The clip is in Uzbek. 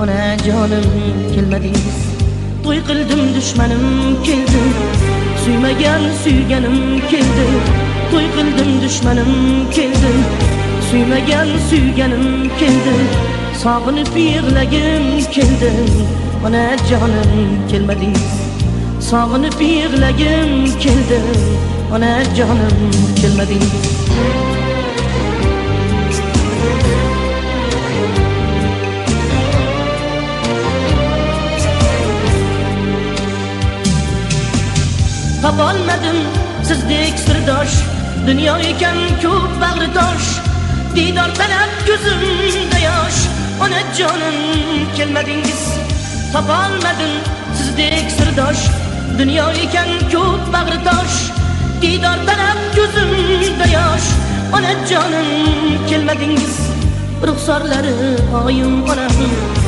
Onajonim kelmadingiz. To'y qildim dushmanim keldi, suymagan suyganim keldi. To'y qildim dushmanim keldi, suymagan suyganim keldi. Sog'inib yig'lagim keldi, onajonim kelmadingiz. Sog'inib yig'lagim keldi, onajonim kelmadingiz. Topolmadim sizdek sirdosh, dunyo ekan ko'p bag'ri tosh. Diydor talab ko'zimda yosh, onajonim kelmadingiz. Topolmadim sizdek sirdosh, dunyo ekan ko'p bag'ri tosh. Diydor talab ko'zimda yosh, onajonim kelmadingiz. Ruxsorlari oyim onam.